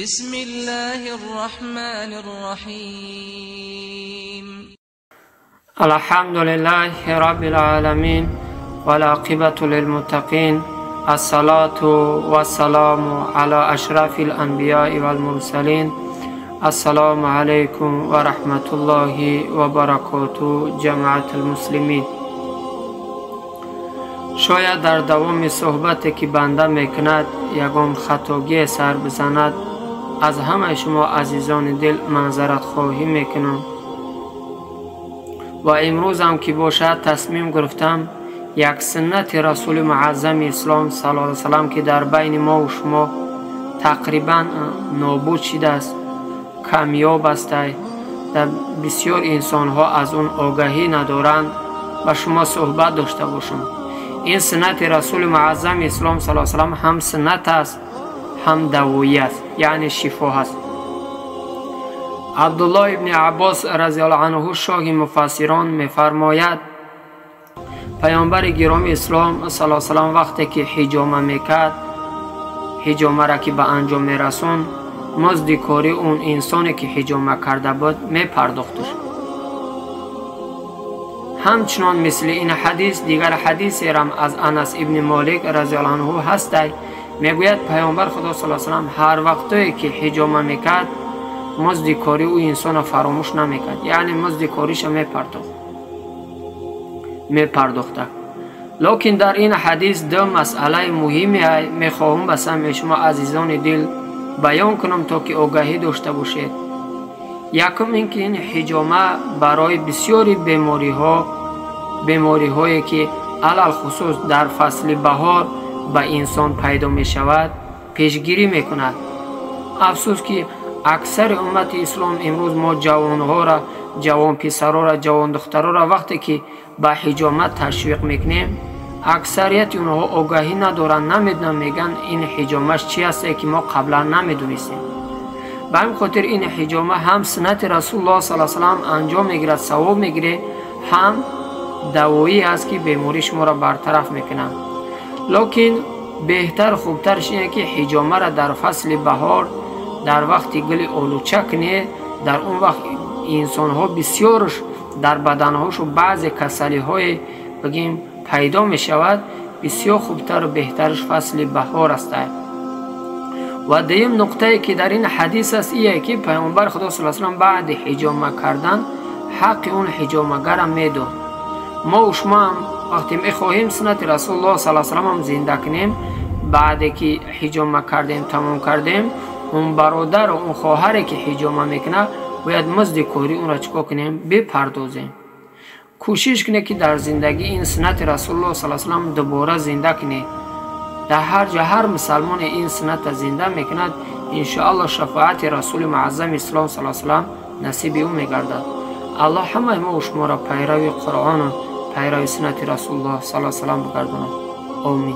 بسم الله الرحمن الرحيم. الحمد لله رب العالمين والعاقبة للمتقين الصلاة والسلام على أشرف الأنبياء والمرسلين. السلام عليكم ورحمة الله وبركاته جماعة المسلمين. شاید در دوام صحبتی که بنده میکند یگان خطاگی سر بزند، از همه شما عزیزان دل معذرت خواهی میکنم و امروز هم که باشد تصمیم گرفتم یک سنت رسول معظم اسلام صلی الله علیه وسلم که در بین ما و شما تقریبا نابود شده است، کمیاب است، در بسیار انسان ها از اون آگاهی ندارند، و شما صحبت داشته باشم. این سنت رسول معظم اسلام صلی الله علیه وسلم هم سنت است، هم دوایی است، یعنی شفا است. عبدالله ابن عباس رضی الله عنه شاه مفسران میفرماید پیامبر گرامی اسلام صلی الله علیه وسلم وقتی که حجامه میکرد، حجامه را که به انجام میرسون، مزد کاری اون انسانی که حجامه کرده بود میپرداختش. همچنان مثل این حدیث دیگر حدیث رم از انس ابن مالک رضی الله عنه هست، میگوید پیامبر خدا صلی الله علیه وسلم هر وقتی که حجامه میکرد مزد کاری او انسان فراموش نمیکرد، یعنی مزد کاریش میپرداخته. لکن در این حدیث دو مسئله مهمی میخواهم به سمع شما عزیزان دل بیان کنم تا که آگاهی داشته باشید. یکم اینکه این حجامه برای بسیاری بیماری هایی که علل خصوص در فصل بهار به انسان پیدا می شود پیشگیری می کند. افسوس که اکثر امت اسلام امروز ما جوانها را، جوان پسرها را، جوان دخترها را وقتی که به حجامت تشویق میکنیم، اکثریت اونها آگاهی ندارن، نمیدونن، میگن این حجامش چی است که ما قبلا نمیدونستیم. به همین خاطر این حجامه هم سنت رسول الله صلی الله علیه وسلم انجام میگیرد، ثواب میگیره، هم دوایی است که بیماری شما را برطرف میکنه. لکن بهتر خوبترش اینه که حجامه را در فصل بهار در وقت گل آلوچه کنه. در اون وقت انسان ها بسیارش در بدنهاشو بعض کسلی های بگیم پیدا می شود، بسیار خوبتر و بهترش فصل بهار است. و دیم نقطه که در این حدیث است ایه که پیامبر خدا صلی الله علیه وسلم بعد حجامه کردن حق اون حجامه گر میداد. ما و شما هم وقتی میخواهیم سنت رسول الله صلی الله علیه وسلم هم زنده کنیم، بعد که حجامه کردیم تمام کردیم، اون برادر و اون خواهری که حجامه میکنه باید مزد کاری اون را چیکار کنیم؟ بپردازیم. کوشش کنه که در زندگی این سنت رسول الله صلی الله علیه وسلم دوباره زنده کنه. در هر جا هر مسلمان این سنت زنده میکند، انشاءالله شفاعت رسول معظم اسلام صلی الله علیه وسلم نصیب او میگردد. الله همه ما و شما را پیرو قرآن و پیرو سنت رسول الله صلی الله علیه وسلم بگرداند. آمین.